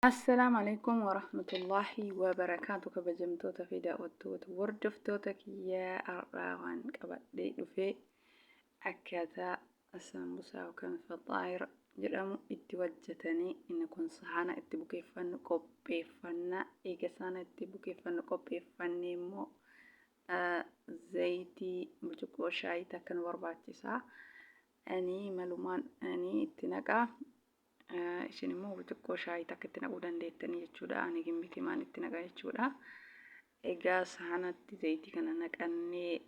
Assalaamu alaikum warahmatullaahi wabarakaatu. Kabajamtoota fi daawwattoota, hordoftoota kiyyaa, har'aa waan qabadhee dhufee akkaataa saambusaa yookaan faxaayir jedhamu itti hojjetanii. Inni kun sahaana itti bukeeffannu qopheeffannaa. Eega sahaana itti bukeeffannu qopheeffannee immoo zayitii burcuqqoo shaayii takka nu barbaachisaa. Ani malumaan ani itti naqaa, isin immoo burcuqqoo shaayii takka itti naquu dandeettanii jechuudha. Ani gimmitimaan itti naqa jechuudha. Egaa sahanatti zayitii kana naqannee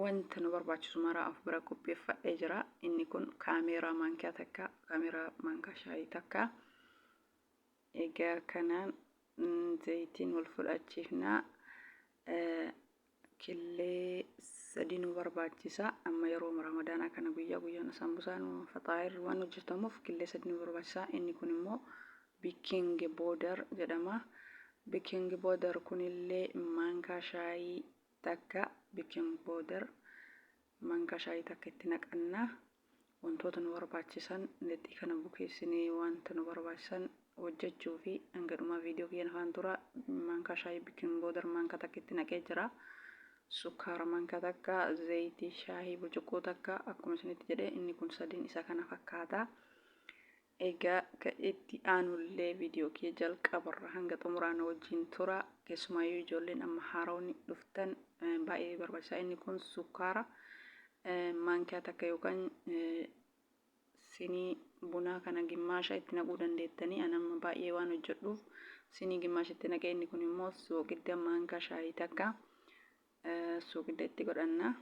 wanta nu barbaachisu maraa of bira qopheeffadhee jira. Inni kun kaameeraa maankaa takka, kaameeraa maankaa shaayii takka. Egaa kanaan zayitiin wal fudhachiifnaa. Killee sadi nu barbaachisa. Amma yeroo Ramadaanaa kana guyyaa guyyaan saambusaan, faxaayir waan hojjetamuuf killee sadi nu barbaachisa. Inni kun immoo baking powder jedhama. Baking powder kunillee maankaa shaayii takka, baking powder maankaa shaayii takka itti naqanna. Wantoota nu barbaachisan lixii kana bukeessinee wanta nu barbaachisan hojjechuu fi hanga dhumaa viidiyoo kiyyan afaan tura. Maankaa shaayii baking powder maankaa takka itti naqee jira. Sukkaara maankaa takka, zayitii shaayii burcuqqoo takka, akkuma isinitti jedhe inni kun sadiin isa kana fakkaata. Egaa ka itti aanullee viidiyoo kiyya jalqabarra hanga xumuraan wajjin tura. Keessumaayyuu ijoolleen amma haarawni dhuftan baay'ee barbaachisaa. Inni kun sukkaara maankaa takka yookaan sinii bunaa kana gimmaasha itti naquu dandeettanii. Ani amma baay'ee waan hojjedhuuf sinii gimmaasha itti naqee. Inni kun immoo soogidda maankaa shaayii takka soogidda itti godhanna.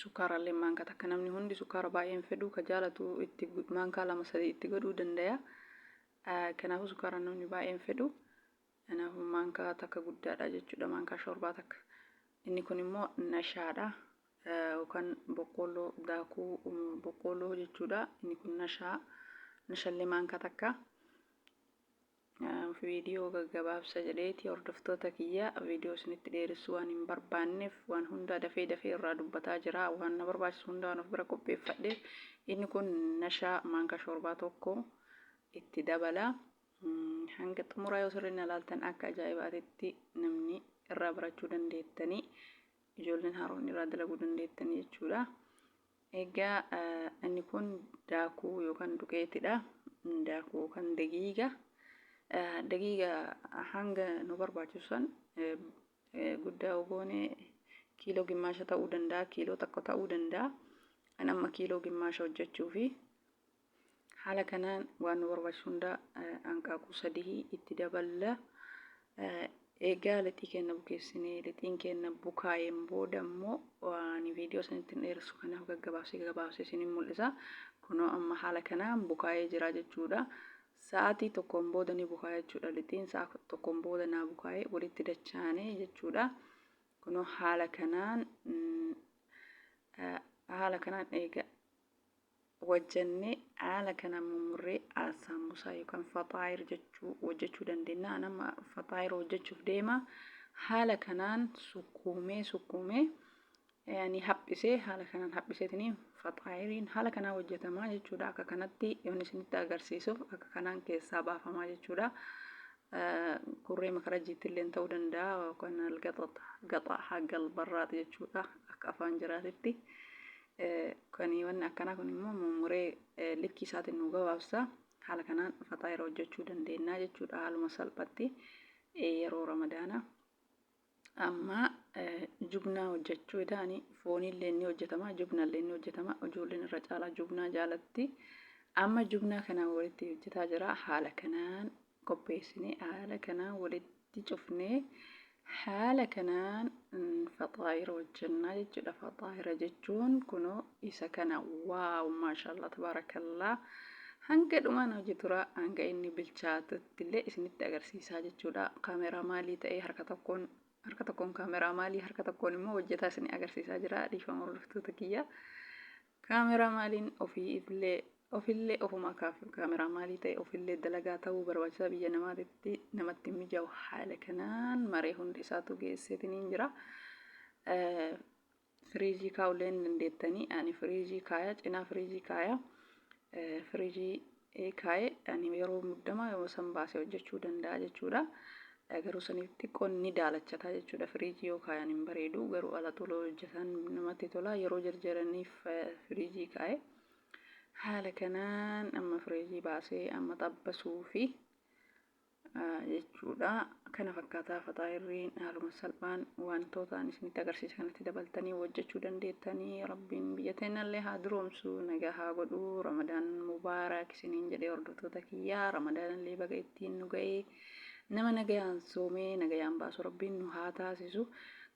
Sukkaarallee maankaa takka. Namni hundi sukkaara baay'een fedhu, ka jaalatu itti maankaa lama sadii itti godhuu danda'a. Kanaafuu sukkaara namni baay'een fedhu. Kanaafuu maankaa takka guddaadha jechuudha, maankaa shorbaa takka. Inni kun immoo nashaadha yookaan boqqoolloo, daakuu boqqoolloo jechuudha. Inni kun nashaa, nashallee maankaa takka. Viidiyoo gaggabaabsa jedheeti, hordoftoota kiyya, viidiyoo isinitti dheeressuu waan hin barbaanneef waan hundaa dafee dafee irraa dubbataa jira. Waan na barbaachisu hundaa waan of bira qopheeffadheef. Inni kun nashaa maankaa shorbaa tokko itti dabala. Hanga xumuraa yoo sirriin ilaaltan akka ajaa'ibaatitti namni irraa barachuu dandeettanii, ijoolleen haaroon irraa dalaguu dandeettanii jechuudha. Egaa inni kun daakuu yookaan duqeetidha. Daakuu yookaan daqiiqa. Daqiiqa hanga nu barbaachisu san guddaa goone kiiloo gimmaasha ta'uu danda'a, kiiloo tokko ta'uu danda'a. Kan amma kiiloo gimmaasha hojjechuu fi haala kanaan waan nu barbaachisu hunda hanqaaquu sadii itti daballa. Egaa lixii keenya bukeessinee, lixiin keenya bukaa'een booda immoo waan viidiyoo isinitti hin dheeressu, kanaaf gaggabaabsee gaggabaabsee isinin mul'isa. Kunoo amma haala kanaan bukaa'ee jira jechuudha. Sa'aatii tokkoon booda ni bukaa'e jechuudha. Lixiin sa'a tokkoon booda naa bukaa'ee walitti dachaanee jechuudha. Kunoo haala kanaan eega hojjennee, haala kanaan mummurree saambusaa yookaan faxaayir jechuu hojjechuu dandeenya. Ani amma faxaayir hojjechuuf deema. Haala kanaan sukkuumee sukkuumee yani haphisee, haala kanaan haphiseetiniin faxaayiriin haala kanaan hojjetamaa jechuudha. Akka kanatti yoon isinitti agarsiisuuf akka kanaan keessaa baafamaa jechuudha. Kurree makarajiitti illee ta'uu danda'a yookaan algaxa hagal barraati jechuudha akka afaan jiraatitti. Kan wanni akkanaa kun immoo mummuree likkii isaatiin nu gabaabsa. Haala kanaan faxaayira hojjechuu dandeenya jechuudha haaluma salphatti yeroo Ramadaanaa. Amma jubnaa hojjechuu ta'anii foonillee ni hojjetama, jubnallee ni hojjetama. Ijoolleen irra caalaa jubnaa jaalatti. Amma jubnaa kanaan walitti hojjetaa jira. Haala kanaan qopheessinee, haala kanaan walitti cufnee, haala kanaan faxaayira hojjennaa jechuudha. Faxaayira jechuun kunoo isa kana. Wow, maashaallah, tabaarakallaa. Hanga dhumaan hojii tura, hanga inni bilchaatutti illee isinitti agarsiisaa jechuudha. Kaameraa maalii ta'ee harka tokkoon kaameraa maalii, harka tokkoon immoo hojjetaa isin agarsiisaa jira. Dhiifama, hordoftoota kiyya. Kaameraa maaliin ofii illee ofillee ofuma kaameraa maalii ta'e ofillee dalagaa ta'uu barbaachisaa, biyya namaatitti namatti mijaa'u. Haala kanaan maree hundi isaatu geesseetiniin jira. Firiijii kaa'ullee ni dandeettanii. Ani firiijii kaaya, cinaa firiijii kaaya. Firiijii kaa'e ani yeroo muddamaa yoo san baasee hojjechuu danda'a jechuudha. Garuu saniif xiqqoo ni daalachataa jechuudha. Firiijii yoo kaayan hin bareedu, garuu ala toloo hojjetan namatti tola. Yeroo jarjaraniif firiijii kaa'e. Haala kanaan amma firiijii baasee amma xabbasuu fi jechuudha. Kana fakkaataa faxaayirriin haaluma salphaan wantoota ani isinitti agarsiise kanatti dabaltanii hojjechuu dandeettanii. Rabbiin biyya teennallee haa duroomsu, nagaa haa godhu. Ramadaan mubaarak isiniin jedhee, hordoftoota kiyyaa, Ramadaanallee baga ittiin nu ga'ee. Nama nagayaan soomee nagayaan baasu Rabbiin nu haa taasisu.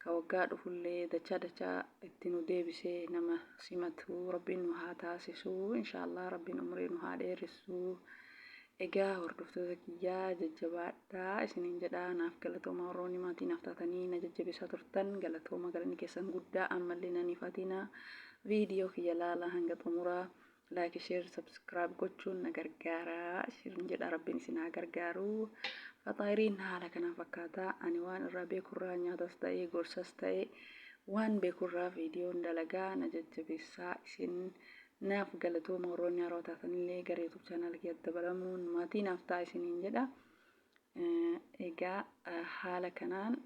Ka waggaa dhufullee dachaa dachaa itti nu deebisee nama simatu Rabbiin nu haa taasisu. Inshaallah Rabbiin umrii nu haa dheeressu. Egaa hordoftoota kiyyaa, jajjabaadhaa isiniin jedha. Naaf galatooma. Warroonni maatii naaf taatanii na jajjabeessaa turtan, galatooma, galanni keessan guddaa. Ammallee nan ifatina, viidiyoo kiyya laala hanga xumuraa, like, share, subscribe gochuun na gargaara isin jedha. Rabbiin isin haa gargaaru. Faxaayiriin haala kanaan fakkaata. Ani waan irraa beekurraa, nyaatas ta'ee gorsas ta'ee, waan beekurraa viidiyoon dalagaa. Na jajjabeessaa isin. Naaf galatooma. Warroonni haroo taatanillee gara YouTube channel kiyyatti dabalamuun maatii naaf ta'a isiniin jedha. Egaa haala kanaan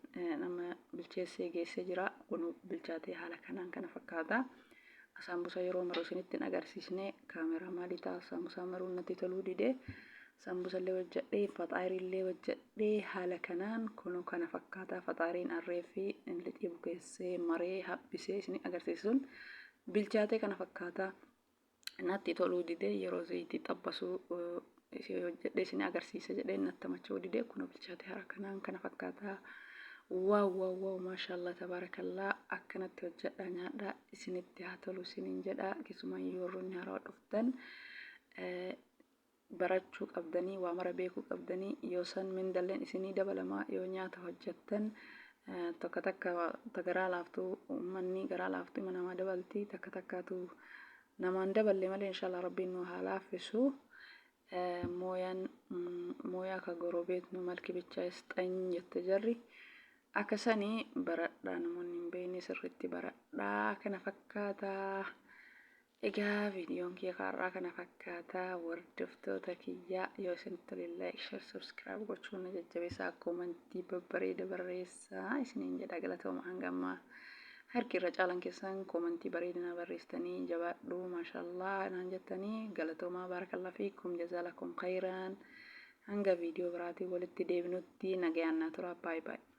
nama bilcheessee geessee jira. Kun bilchaatee haala kanaan kana fakkaata. Saambusaa yeroo maru isinitti hin agarsiisne, kaameraa maalii ta'a, saambusaa maruun natti toluu dide. Saambusallee hojjedhee, faxaayirillee hojjedhee, haala kanaan kunoo kana fakkaata. Faxaayiriin arree fi lixii bukeessee maree haphisee isin agarsiisuun bilchaatee kana fakkaata. Natti toluu dide, yeroo zayitii xabbasuu hojjedhee isin agarsiisa jedhee natti macha'uu dide. Kunoo bilchaatee haala kanaan kana fakkaata. Wow, wow, wow, maashaallah, tabaarakallaa. Akkanatti hojjedha, nyaadha, isinitti haa tolu isiniin jedha. Keessumaayyuu warroonni haarawaa dhuftan barachuu qabdanii, waa mara beekuu qabdanii. Yoo san mindalleen isinii dabalamaa yoo nyaata hojjettan. Tokko takka ta garaa laaftuu, uummanni garaa laaftuu ima namaa dabalti, takka takkaatu namaan daballe malee. Inshallah Rabbiin nu haa laaffisu. Mooyaan mooyaa ka gorobeet nu malki bichaa isxany jette jarri. Akka sanii baradhaa, namoonni hin beekne sirriitti baradhaa. Kana fakkaataa. Egaa viidiyoon kiyya kaarraa kana fakkaataa. Hordoftoota kiyyaa, yoo isinitti tole like, share, subscribe gochuun na jajjabeessaa, koomantii babbareeda barreessaa isiniin jedha. Galatooma. Hanga ammaa harki irra caalan keessan koomantii bareeda na barreessitanii, jabaadhu, maashaallah naan jettanii, galatoomaa. Baarakallah fiikum, jazaalakum khayran. Hanga viidiyoo biraatiin walitti deebinutti nagayaan naa tura. Baay'ee baay'ee.